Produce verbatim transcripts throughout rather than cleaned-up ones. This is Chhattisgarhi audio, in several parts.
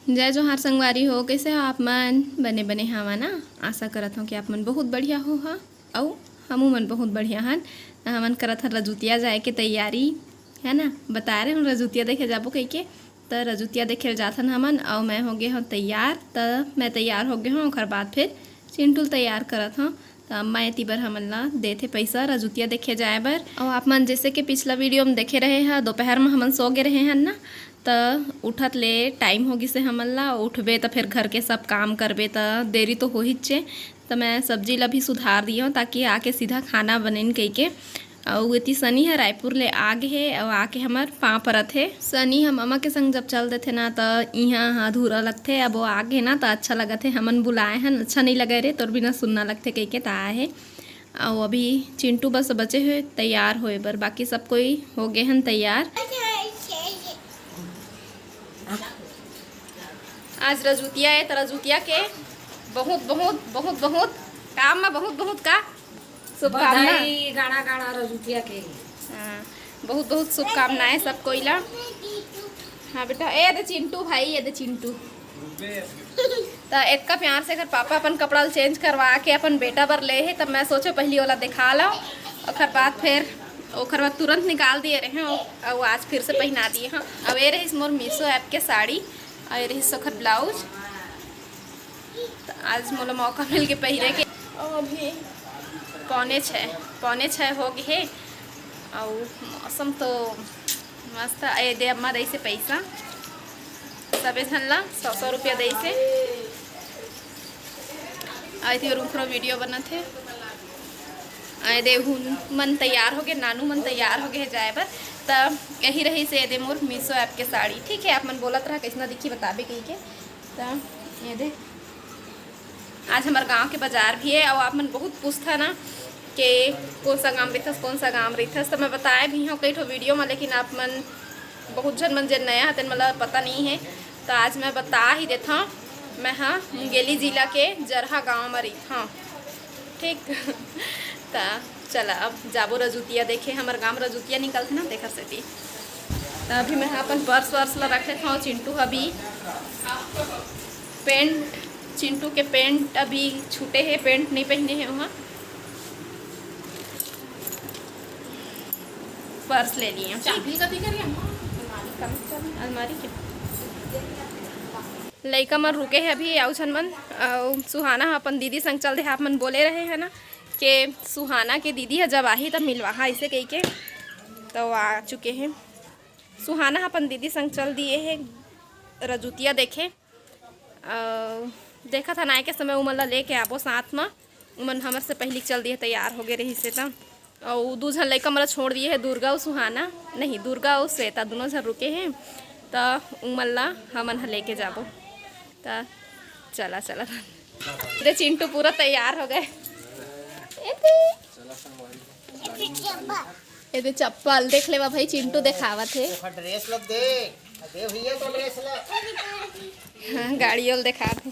जय जोहार संगवारी हो, कइसे हो आप मन? बने बने हवा ना? आशा करत हव कि आप मन बहुत बढ़िया होहा, अउ हमू मन बहुत बढ़िया हन। हमन करत हन रजुतिया जाए के तैयारी, है ना? बताए रहे हन रजुतिया देखे जाबो कहिके, त रजुतिया देखे ल जाथन हमन, अउ मैं हो गे हव तैयार। त मैं तैयार हो गे हव, ओखर बाद फिर चिंटू ल तैयार करत हव। त अम्मा एती बर हमन ला देथे पइसा रजुतिया देखे जाए बर। अउ आप मन जइसे कि पिछला वीडियो म देखे रहे ह, दोपहर म हमन सो गे रहे हन ना, त उठत ले टाइम हो गिसे हमन ला। उठबे त फेर घर के सब काम करबे त देरी तो होहिचे। त मैं सब्जी ला भी सुधार दिए हव, ताकि आके सीधा खाना बनेन कहिके। अउ एती सनी ह रायपुर ले आ गे हे, अउ आके हमर पाँव परत हे। सनी ह ममा के संग जब चल देथे ना, त इहाँ ह अधूरा लगथे। अब वो आ गे ना, त अच्छा लगत हे। हमन बुलाए हन, अच्छा नइ लगे रे, तोर बिना सुन्ना लगथे कहिके त आए हे। अउ अभी चिंटू बस बचे हे तैयार होए बर, बाकी सब कोई हो गे हन तैयार। आज रजुतिया हे, त रजुतिया के बहुत, बहुत, बहुत, बहुत काम में बहुत, बहुत का शुभकामना। बधाई गाड़ा गाड़ा रजुतिया के। हाँ, बहुत, बहुत शुभकामनाएं सब कोई ला। हाँ बेटा, ए दे चिंटू भाई, ए दे चिंटू। त एतका प्यार से एकर पापा अपन कपड़ा ल चेंज करवा के अपन बेटा बर ले हे, तब मैं सोचे पहिली ओला देखा लव, ओकर बाद फिर ओकर बाद तुरंत निकाल दिए रहे हव, अउ आज फिर से पहिना दिए हव। अउ ए रहिस मोर मीशो ऐप के साड़ी, अउ ए रहिस ओकर ब्लाउज। त आज मोला मौका मिल के पहिरे के। अउ अभी पौने छः, पौने छः हो गे हे, अउ मौसम तो मस्त। ए दे अम्मा दइसे पइसा, सबे झन ला सौ सौ रुपया दइसे। अउ एती रुखरो वीडियो बनत हे। ए दे हुन मन तैयार हो गे, नानू मन तैयार हो गे हे जाए बर। त यही रहिसे ए दे मोर मीशो ऐप के साड़ी। ठीक है, आप मन बोलत रहा कइसना दिखी बताबे कहिके। त ए दे आज हमर गांव के बाजार भी हे, अउ आप मन बहुत पूछथा ना के कोन सा गांव रहिथस, कोन सा गांव रहिथस, त मैं बताए भी हव कई ठो वीडियो में, लेकिन आप मन बहुत झन मन जेन नया हे तेन मन ला पता नइ हे, त आज मैं बता ही देथव। मैं ह मुंगेली जिला के जरहा गांव में रहिथव। ठीक। त चला, अब जाबो रजुतिया देखे। हमर गांव रजुतिया निकलथे ना, तेखर सेती। त अभी मैं ह अपन पर्स वर्स ला रख लेथव। चिंटू ह अभी पैंट, चिंटू के पैंट अभी छूटे हे, पैंट नइ पहिने हे ओहा। पर्स ले लिए। चाबी कथी करी अम्मा? अलमारी के। लइका मन रुके हे अभी, आउ झन मन। अउ सुहाना ह अपन दीदी संग चल दे, आप मन बोले रहे हे ना के सुहाना के दीदी ह जब आही तब मिलवाहा, अइसे कहिके। त वो आ चुके हे। सुहाना ह अपन दीदी संग चल दिए हे रजुतिया देखे। अउ देखत हन आए के समय उमन ला लेके आबो साथ म। उमन हमर से पहिली चल दिए, तैयार हो गे रहिसे त। अउ दू झन लइका मन ला छोड़ दिए हे, दुर्गा अउ सुहाना, नहीं, दुर्गा अउ श्वेता, दूनों झन रुके हे। त उमन ला हमन ह लेके जाबो। त चला, चला। दे चिंटू पूरा तैयार हो गे। एती। ए दे चप्पल देख लेवा भाई, चिंटू देखावत हे। ओकर ड्रेस ल देख, दे भैया तो ड्रेस ल। हाँ, गाड़ियों ल देखात हे।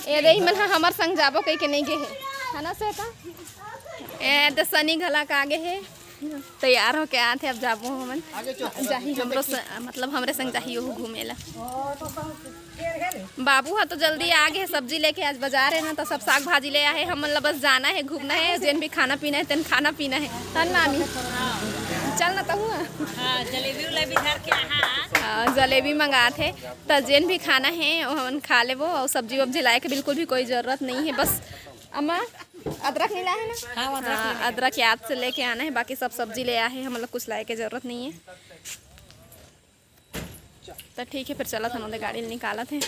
ए दे, इमन ह हमर संग जाबो कहिके नइ गे हे, है ना श्वेता? ए दे सनी घला का आगे हे, तैयार होके आत हे, अब जाबो हमन। जाही हमरो स-, मतलब हमरे संग जाही ओहू घूमे ला। बाबू ह तो जल्दी आ गे, सब्जी लेके आज बाजार हे ना, तो सब साग भाजी ले आहे। हमन ला बस जाना हे, घूमना हे, जेन भी खाना पीना हे, तेन खाना पीना हे। तन मामी, चल ना तहूँ। हाँ, जलेबी उलेबी धर के आहा। हाँ, जलेबी मंगात हे, त जेन भी खाना हे, वो हमन खा लेबो। अउ सब्जी वब्जी लाए के बिल्कुल भी कोई जरूरत नइ हे। बस अम्मा, अदरक नइ लाए हे ना? हाँ, अदरक हाँ, अदरक याद से लेके आना हे, बाकी सब सब्जी ले आहे, हमन ला कुछ लाए के जरूरत नइ हे। त ठीक हे, फिर चलत हन, ओदे गाड़ी ल निकालत हे।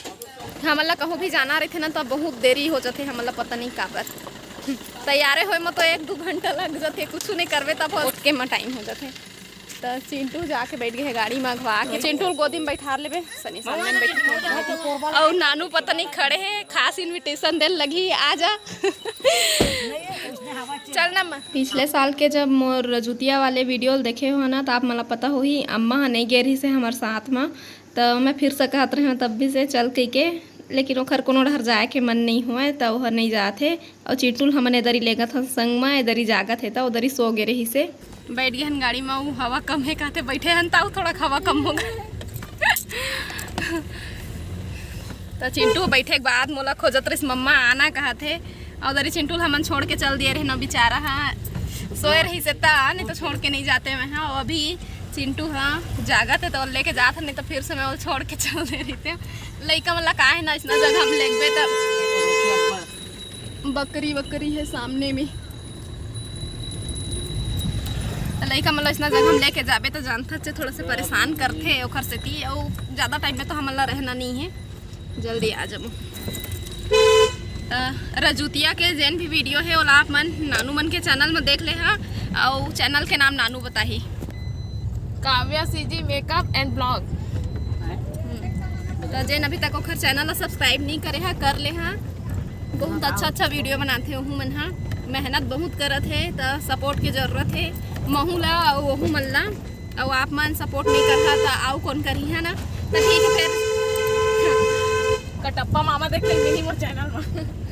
हमन ला कहूँ भी जाना रहिथे ना, त बहुत देरी हो जाथे, हमन ला पता नइ काबर। तैयारे होए म तो एक दू घंटा लग जाथे, कुछ नइ करबे तब ओतके म टाइम हो जाथे। त चिंटू जाके बैठ गे हे गाड़ी म, अघवा के। चिंटू ल गोदी म बैठार लेबे, सनी सामने म बैठे हे। अउ नानू पता नइ खड़े हे, खास इनविटेशन देन लगही, आ जा। चल ना माँ। पिछले साल के जब मोर रजुतिया वाले वीडियो ल देखे हो ना, त आप मन ला पता होही, अम्मा ह नइ गे रहिसे हमर साथ म, त मैं फिर से कहत रहेंव तब भी से चल कहिके, लेकिन ओखर कोनो डहर जाए के मन नइ होवय, त ओहर नइ जात हे। अउ चिंटू ल हमन एदरी लेगत हन संग म, एदरी जागत हे, त ओदरी सो गे रहिसे। बैठ गए हन गाड़ी में, वो हवा कम है कहते बैठे हन, ताऊ थोड़ा हवा कम होगा। तो चिंटू बैठे के बाद मोला खोजत रहिस, मम्मा आना कहत हे। और दरी चिंटू ला हमन छोड़ के चल दिए रहे ना, बेचारा हा सोए रहिस हे, ता नहीं तो छोड़ के नहीं जाते मैं। हाँ, अभी चिंटू हा जागत हे तो लेके जात हन, नहीं तो फिर से मैं वो छोड़ के चल दे रहितेंव। लइका मन ला का है ना, इसना जगह हम लेगबे तब बकरी वकरी है सामने में। त लइका मन ला इसना जगह हम लेके जाबे त जानथच, थोड़ा से परेशान करथे, ओखर सेती अउ ज्यादा टाइम में तो हमन ला रहना नहीं है, जल्दी आ जाबो। त रजूतिया के जेन भी वीडियो है ओला आप मन नानू मन के चैनल में देख ले हा, अउ चैनल के नाम नानू बताही। Kavya CG makeup and blog. त जेन अभी तक ओखर चैनल ला सब्सक्राइब नहीं करे हा, कर ले हा। बहुत अच्छा अच्छा वीडियो बनाथे ओहू मन हा, मेहनत बहुत करत हे, त सपोर्ट के जरूरत हे महू ला अउ ओहू मन ला। अउ आप मन सपोर्ट नहीं करहा त अउ कौन करही, है ना? त ठीक है फिर। कटप्पा मामा देख ले मिनी मोर चैनल में।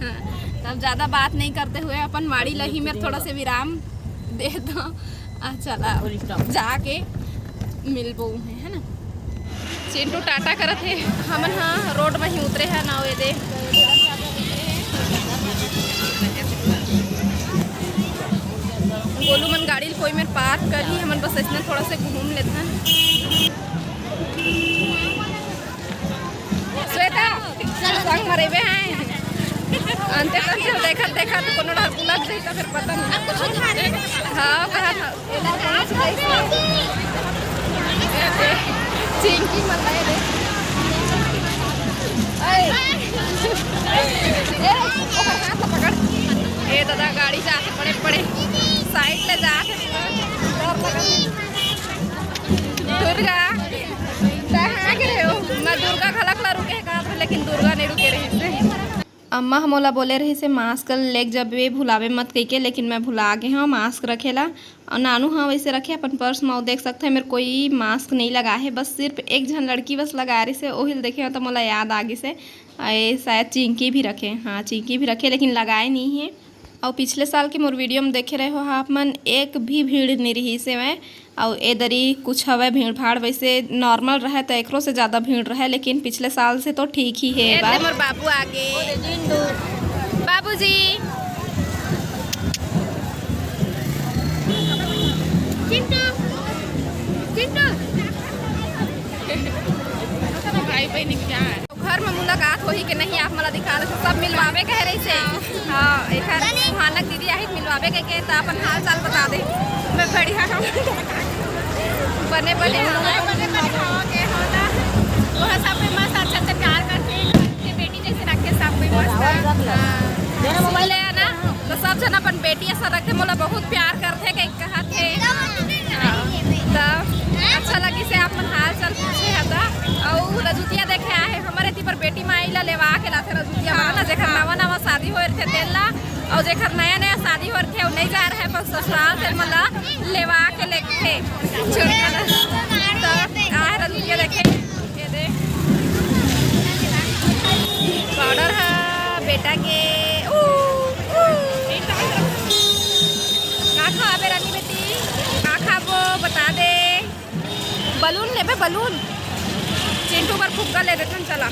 हाँ, तब ज्यादा बात नहीं करते हुए अपन माड़ी ला ही मेर थोड़ा से विराम दे दो। आ, चला जाके मिलबो है, है ना? चिंटू टाटा करत हे, हमन हा रोड में ही उतरे है ना, ये दे। गोलू मन गाड़ी ल कोई मेर पार्क करही, हमन बस इसने थोड़ा से घूम लेथन। श्वेता, संग मरेबे हैं। अंते तंते देखत देखत कोनो डहर बुलक जाई त फिर पता नहीं। हाँ, कहा था। चिंकी मत आए रे। ए, ए, ओकर हाथ ला पकड़। ए दादा, गाड़ी जाथे बड़े बड़े, साइड ले जाथे, डर लगत। दुर्गा, तैं कहाँ गे रहे हो? मैं दुर्गा घलक ला रुके हे कहा था, लेकिन दुर्गा नहीं रुके रहिसे। अम्मा ह मोला बोले रहिसे, "मास्क लेके जबे, भुलावे मत," कहिके, लेकिन मैं भुला गे हव मास्क रखे ला। अउ नानू ह वैसे रखे अपन पर्स म, अउ देख सकत हे, मेर कोई मास्क नहीं लगा हे, बस सिर्फ एक झन लड़की बस लगाए रहिसे, ओही ल देखे हव त मोला याद आ गिसे। ए, शायद चिंकी भी रखे, हाँ, चिंकी भी रखे, लेकिन लगाए नहीं हे। अउ पिछले साल के मोर वीडियो में देखे रहे हो आप मन, एक भी भीड़ नहीं रहिसे मैं। अउ ए दरी कुछ हवय भीड़ भाड़, वैसे नॉर्मल रहे त एकरो से ज्यादा भीड़ रहे, लेकिन पिछले साल से तो ठीक ही हे ए ए दे बार। मोर बाबू आगे। बाबूजी। चिंटू, चिंटू। भाई बहन क्या है? घर में मुलाकात होही के नहीं, आप मला दिखा देते, सब मिलवावे कहे रहिसे। हाँ, एकर सुहानक दीदी आही मिलवावे के, के त अपन हाल चाल बता दे। मैं बढ़िया हूँ। बने बने हवा। बने बने हवा के होला। वो सब में मस्त अच्छा से प्यार करके, के बेटी जैसे रखे सब में मस्त। हाँ। सुन ले ना, तो सब जन अपन बेटी ऐसा रखे, मोला बहुत प्यार करथे के कहत हे। हाँ, त अच्छा लगिसे आप मन हाल चाल पूछे हव त। अउ रजूतिया देखे आए हे हमर एती बर, बेटी माई ला लेवा के लाथे रजूतिया बर ना, जेकर नवा नवा शादी होए रथे तेन ला, अउ जेकर नया नया शादी होए रथे अउ नहीं जाए रहे अपन ससुराल, तेन मन ला लेवा के लेथे छोटका ला। त आए रजूतिया देखे, ये दे पाउडर ह बेटा के। ऊ, ऊ। का खाबे रानी बेटी? का खाबो बता दे। बलून लेबे, बलून। चिंटू बर फुग्गा ले देथन, चला।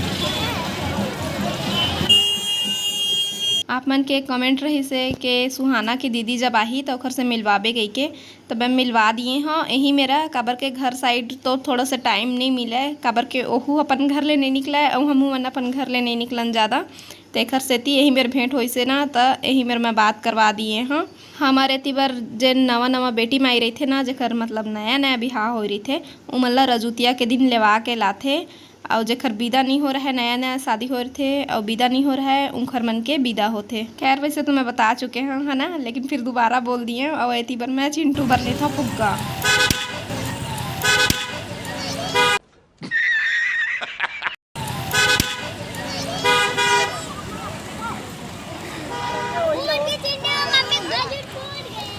आप मन के कमेंट रहिसे के सुहाना के दीदी जब आही त ओखर से मिलवाबे कहिके, त मैं मिलवा दिए हव। यही मेरा काबर के घर साइड तो थोड़ा सा टाइम नहीं मिले, काबर के ओहू अपन घर ले नहीं निकले अउ हमू मन अपन घर ले नहीं निकलन ज़्यादा। तेखर सेती यही मेर भेंट होइसे ना, त यही मेर मैं बात करवा दिए हव। हमर एती बर जेन नवा नवा बेटी माई रहिथे ना, जेकर मतलब नया नया बिहाव होए रहिथे, उमन ला रजूतिया के दिन लेवा के लाथे, अउ जेकर बिदा नी हो रहे, नया नया शादी हो रहिथे अउ बिदा नी हो रहे, उंखर मन के बिदा होथे। खैर, वैसे तो मैं बता चुके हव, है ना, लेकिन फिर दोबारा बोल दिए, अउ एती बर मैं चिंटू बर लेथव फुग्गा।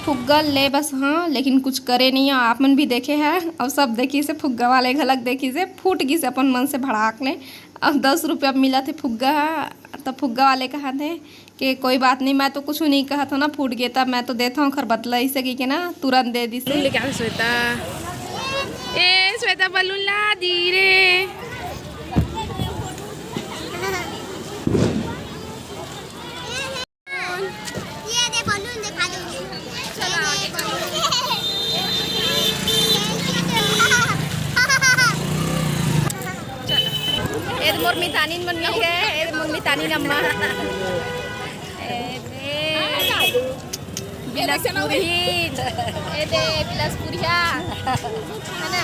फुग्गा ले बस, हाँ, लेकिन कुछ करे नहीं। आप मन भी देखे हैं, अउ सब देखिसे, फुग्गा वाले घलक देखिसे, फूट गिसे अपन मन से भड़ाक ले। अब दस रुपया मिलत हे फुग्गा ह, त फुग्गा वाले कहत हे के कोई बात नहीं, मैं तो कुछ नहीं कहत हूँ ना, फूट गे तब मैं तो देत हूँ ओखर बदला, ऐसे की के ना तुरंत दे दिस। लेके आ श्वेता। ए श्वेता, बलून ला दी रे। ये दे बलून दिखा दो। चलो आगे। चलो। ए मोर मितानिन मन मिल गए, ए मोर मितानिन अम्मा। ए दे। बिलासपुरी। ए दे, बिलासपुरिया। है ना?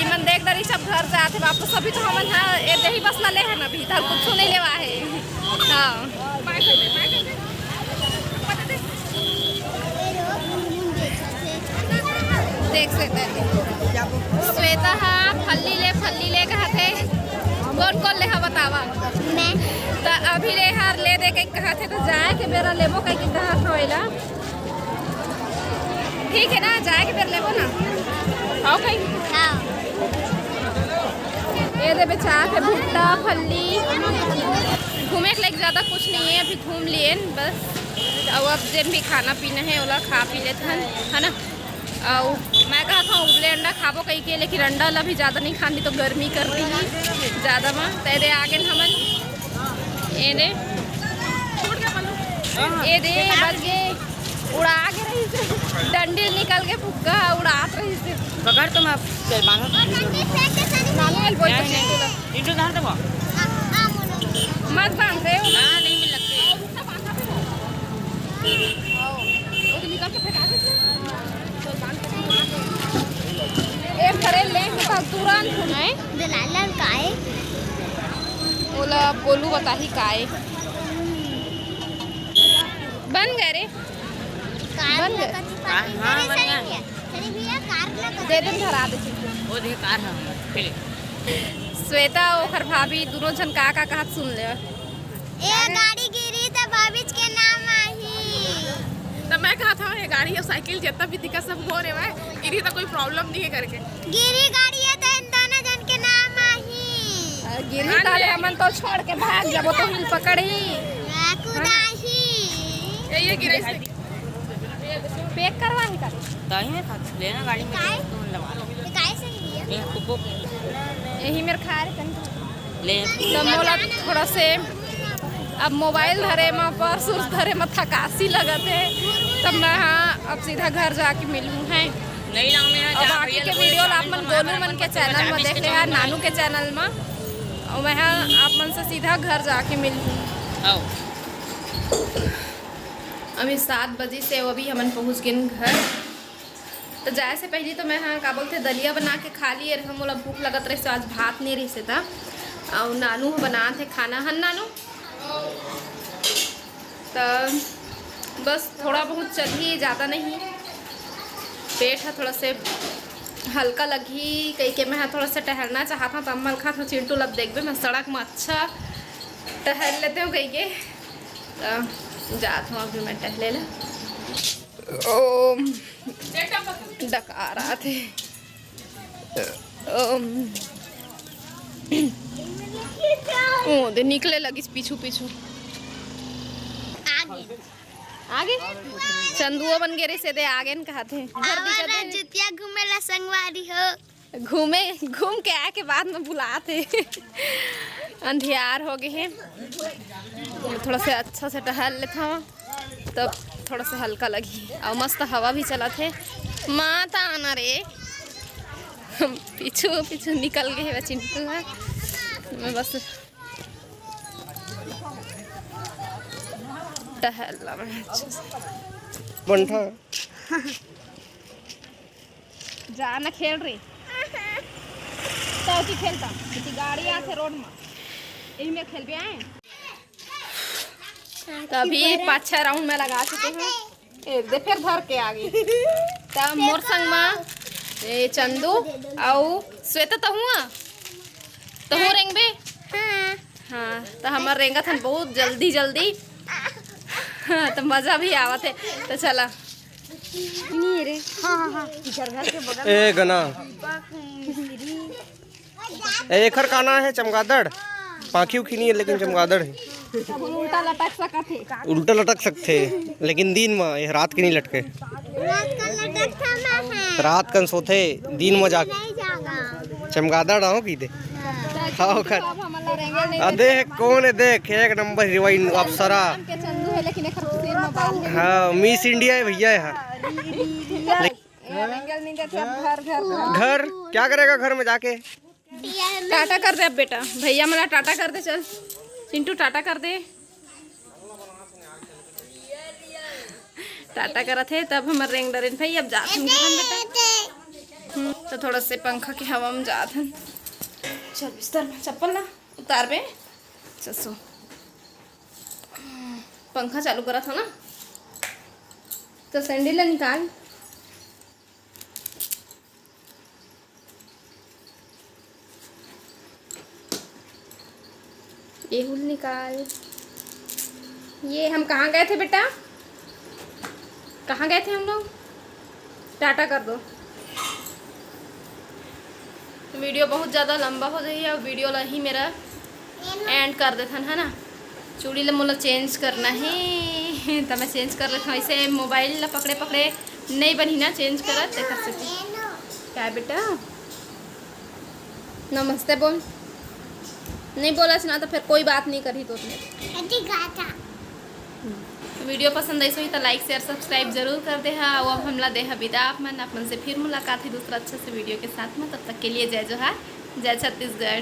इमन देख डरी सब घर जात हे वापस। अभी तो हमन हा, ए दे ही बस ला ले हे ना, अभी तक कुछ नहीं लेवा है। हाँ। देख श्वेता, श्वेता हा फल्ली ले, फल्ली ले कहा थे। कौन कौन ले हा बतावा? मैं। त अभी ले हार ले दे के कहा थे, तो जाए के बेरा लेबो कह के कहा था ओला। ठीक है ना, जाए के बेरा लेबो ना। आओ कहीं। हाँ। ये दे बेचा के भुट्टा, फल्ली, घूमे के लायक ज्यादा कुछ नहीं है, अभी घूम लिए न बस। अब अब जेन भी खाना पीना है ओला खा पी लेथन, है ना? अउ मैं कहा था उबले अंडा खाबो कही के, लेकिन अंडा ला भी ज्यादा नहीं खानी तो गर्मी कर दी ज्यादा मा। त ए दे आगे न हमन, ए दे, ए दे बच गे, उड़ा के रही से, डंडी निकल के फुग्गा उड़ात रही से। पकड़ तो मैं बांधो। नानू वाल बोल तो नहीं। चिंटू, चिंटू धार दे वो। मत बांध दे। ना, नहीं मिल लगते। एक घरे ले के तुरंत। हैं? दलाल लाल काय? ओला गोलू बताही काय? बन गए रे। कार बन गए। हाँ, हाँ, बन गए। चलिए भैया, कार ना दे दे, धरा दे। वो दे कार है हमारे। श्वेता ओखर भाभी दोनों झन का का कहत सुन ले। ए गाड़ी गिरी त भाभीच के नाम आही। त मैं कहा था, ये गाड़ी और साइकिल जितना भी दिखा सब मोर है, गिरी त कोई प्रॉब्लम नहीं है करके। गिरी गाड़ी है त इन दोनों जन के नाम आही। गिरी ताले हमन तो छोड़ के भाग जाबो तो हिल पकड़ी। कुदाही। ये, ये गिरा इसने। पैक करवा ही कर। ताही में खा लेना गाड़ी में काय? तो लगा लो। ये काय से नहीं है? ये कुको। यही मेरे खा रहे तन। ले। तो मोला थोड़ा से अब मोबाइल धरे म, पर्स उर्स धरे म थकासी लगत है। तब मैं हाँ अब सीधा घर जाके मिलूँ हैं। नहीं ना, मैं अब आगे के वीडियो ला आप मन गोलू मन के चैनल में देख ले यार, नानू के चैनल में। और मैं हाँ आप मन से सीधा घर जाके मिलूँ। आओ। अभी सात बजे से अभी हमन पहुँच गेन घर। तो जाए से पहली तो मैं हाँ का बोलथे दलिया बना के खा लिए रहे, मोला भूख लगत रहे, आज भात नहीं रहिसे था। और नानू ह बनात हे खाना, हन नानू? तो बस थोड़ा बहुत चलही, ज़्यादा नहीं, पेट है थोड़ा से हल्का लगही कही के मैं हाँ थोड़ा सा टहलना चाहत हूँ। तो अम्मा ल कहा था चिंटू लब देखबे मैं सड़क में अच्छा टहल लेते हूँ कही के। तो जात हूँ अभी मैं टहले ला। ओम डकार आथे। ओम। ओ दे निकले लगिस पीछू पीछू। आगे। आगे? चंदुआ बन गे रे से दे आगे न कहत हे। घर आवा दिखत ना हे। जुतिया घूमे ला संगवारी हो। घूमे, घूम के आए के बाद में बुलात हे। अंधियार हो गए हैं, थोड़ा से अच्छा से टहल लेत हवा, तब थोड़ा से हल्का लगी। और मस्त हवा भी चलत हे। माँ त आना रे, पीछू पीछू निकल गए हे चिंटू है। मैं बस टहल ला मैं अच्छा से। बंठा। जा ना खेल रे। तो की खेलता? इतनी गाड़ी आथे रोड में। यही में खेलबे आए। तो अभी पाँच छह राउंड में लगा चुके हैं। ए, दे फिर धर के आगे। तब मोर संग मा ए चंदू अउ श्वेता तो हुआ। तो हूँ रेंगबे? हाँ। हाँ, तो हमर रेंगत हन बहुत जल्दी जल्दी। हाँ, तो मजा भी आवत है। तो चला। नहीं रे। हाँ, हाँ, हाँ। इधर घर के बगल ए गना। दीपक मिस्त्री। ए, एखर का नाम है? चमगादड़। पाखी उखी नहीं है, लेकिन चमगादड़ है। तब उल्टा लटक सकत हे। उल्टा लटक सकथे, लेकिन दिन में, ये रात के नहीं लटके। रात का लटकता ना है। रात कन सोथे, दिन में जाग। नहीं जागा। चमगादड़ हो की दे। हाँ, ओकर। अब हमन ला रेंगेल नहीं अ, देख, कौन है, देख, एक नंबर हीरोइन अप्सरा। के चंदू है, लेकिन एकर सिर में बाल है। हाँ, मिस इंडिया है भैया, यहाँ। ये रेंगेल नहीं देथे, अब घर, घर, घर। घर, क्या करेगा घर में जाके? टाटा कर दे अब बेटा, भैया मला टाटा कर दे, चल चिंटू टाटा कर दे। टाटा करत हे, तब हमर रेंग डरेन भाई, अब जात हन घर बेटा। हम्म, तो थोड़ा से पंखा के हवा में जात हन। चल बिस्तर में चप्पल ना उतार बे, चल सो। पंखा चालू करत हो ना, तो सैंडल ला निकाल। ये हुल निकाल। ये हम कहाँ गए थे बेटा? कहाँ गए थे हम लोग? टाटा कर दो। वीडियो बहुत ज़्यादा लंबा हो जाही, अब वीडियो ला ही मेरा एंड कर देथन, है ना। चूड़ी ला मोला चेंज करना है, तो मैं चेंज कर लेथन। ऐसे मोबाइल ला पकड़े पकड़े नहीं बनी ना, चेंज करत, तेकर से। क्या बेटा? नमस्ते बोल। नहीं बोलस ना तो फिर कोई बात नहीं करही तो। वीडियो पसंद आइस होही तो लाइक, शेयर, सब्सक्राइब जरूर कर दे हा। अउ अब हमला दे हा विदा, आप मन, आप मन से फिर मुलाकात है दूसरा अच्छा से वीडियो के साथ में। तब तक के लिए जय जोहार, जय छत्तीसगढ़।